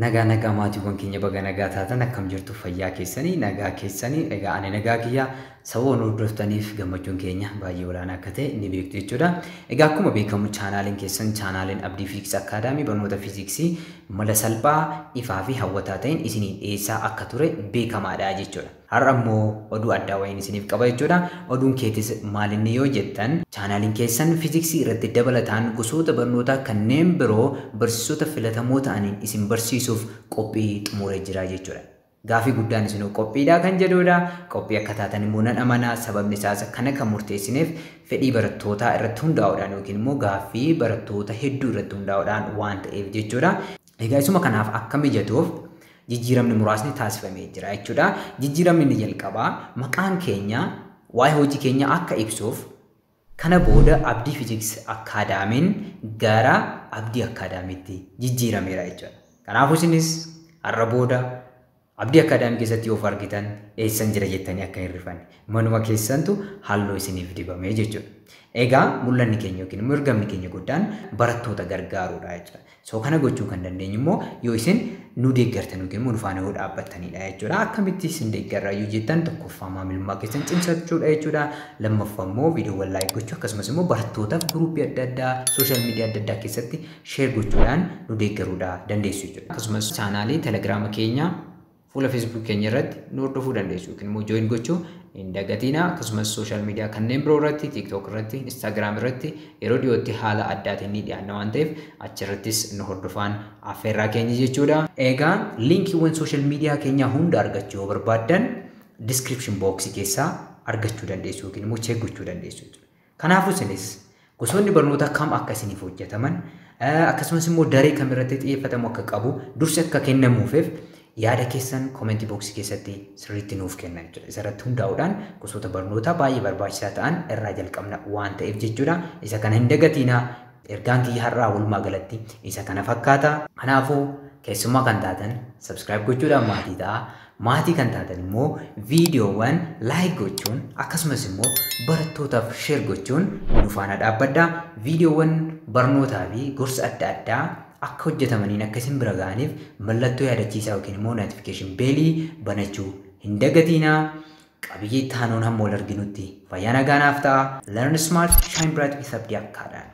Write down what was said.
Nagaa nagaa maatiiwwan keenya, baga nagaa taatan. Akkam jirtu? Fayyaa keessanii? Nagaa keessanii? Egaa ani nagaa kiyya. Sababa nu hordoftaniif gammachuun keenya baay'ee olaanaa akka ta'e ni beektu jechuudha. Egaa akkuma beekamu chaanaaliin keessan, chaanaaliin Abdii Fiiziksii Akaadaamii, barnoota fiiziksii mala salphaa, ifaa fi hawwataa ta'een isinii dhiyeessaa akka ture beekamaadha jechuudha. Har'a immoo oduu addaa wayiin isiniif qaba jechuudha. Oduun keetis maalinni yoo jettan, chaanaaliin keessan fiiziksii irratti dabalataan gosoota barnootaa kanneen biroo barsiisota filatamoo ta'aniin isin barsiisuuf qophii xumuree jira jechuudha. Gaafii guddaan isinuu qophiidha kan jedhudha. Qophii akka taatan immoo nan amanaa. Sababni isaas kana kan murteessineef fedhii barattootaa irratti hundaa'uudhaan yookiin immoo gaaffii barattoota hedduu irratti hundaa'uudhaan waan ta'eef jechuudha. Egaa isuma kanaaf akka mijatuuf jijjiiramni muraasni taasifamee jira jechuudha. Jijjiiramni inni jalqabaa maqaan keenya waa'ee hojii keenya akka ibsuuf kana booda Abdii Fiiziks Akaadaamiin gara Abdii Akaadaamiitti jijjiirameera jechuudha. Kanaafuu isinis har'a booda Abdii Akaadaamii keessatti yoo argitan eessan jira jettanii akka hin rifanne, manuma keessantu halluu isiniif dibamee jechuudha. Egaa mul'anni keenya yookiin immoo ergamni keenya guddaan barattoota gargaaruudha jechuudha. So kana gochuu kan dandeenyu immoo yoo isin nu deeggartan yookiin immoo nu faana yoo dhaabbattanidha jechuudha. Akkamitti isin deeggarra yoo jettan, tokkoffaa maamilummaa keessan cimsachuudha jechuudha. Lammaffaa immoo viidiyoowwan like gochuu, akkasumas immoo barattootaaf guruupii adda addaa, social media adda addaa keessatti share gochuudhaan nu deeggaruudha dandeessu jechuudha. Akkasumas chaanaalii Telegiraama keenya, fuula Facebook keenya irratti nu hordofuu dandeessu yookiin immoo join gochuu hin dagatina. Akkasumas social media kanneen biroo irratti, TikTok irratti, Instagram irratti yeroo dhiyootti haala addaatiin ni dhiyaanna waan ta'eef achirrattis nu hordofaan affeerraa keenya jechuudha. Egaa liinkiiwwan social media keenyaa hunda argachuu yoo barbaaddan description box keessaa argachuu dandeessu yookiin immoo check gochuu dandeessu jechuudha. Kanaafuu isinis gosoonni barnoota kam akka isiniif hojjetaman, akkasumas immoo daree kam irratti xiyyeeffatamu akka qabu dursi akka kennamuufif yaada keessan comment box keessatti sirriitti nuuf kenna jechuudha. Isarratti hundaa'uudhaan gosoota barnootaa baay'ee barbaachisaa ta'an irraa jalqabna waan ta'eef jechuudha. Isa kana hin dagatiinaa. Ergaan kiyya har'aa walumaa galatti isa kana fakkaata. Kanaafuu keessumaa kan taatan subscribe gochuudhaan maatii ta'a. Maatii kan taatan immoo viidiyoowwan like gochuun, akkasumas immoo barattootaaf share gochuun nu faana dhaabbadhaa. Viidiyoowwan barnootaa fi gorsa adda addaa akka hojjetamaniin akka isin bira ga'aniif mallattoo yaadachiisaa yookiin immoo notification bell banachuu hin dagatiinaa. Qabiyyee itti aanuun hamma wal arginutti fayyaa nagaa naaf ta'a. Learn smart, shine bright with Abdii Academy.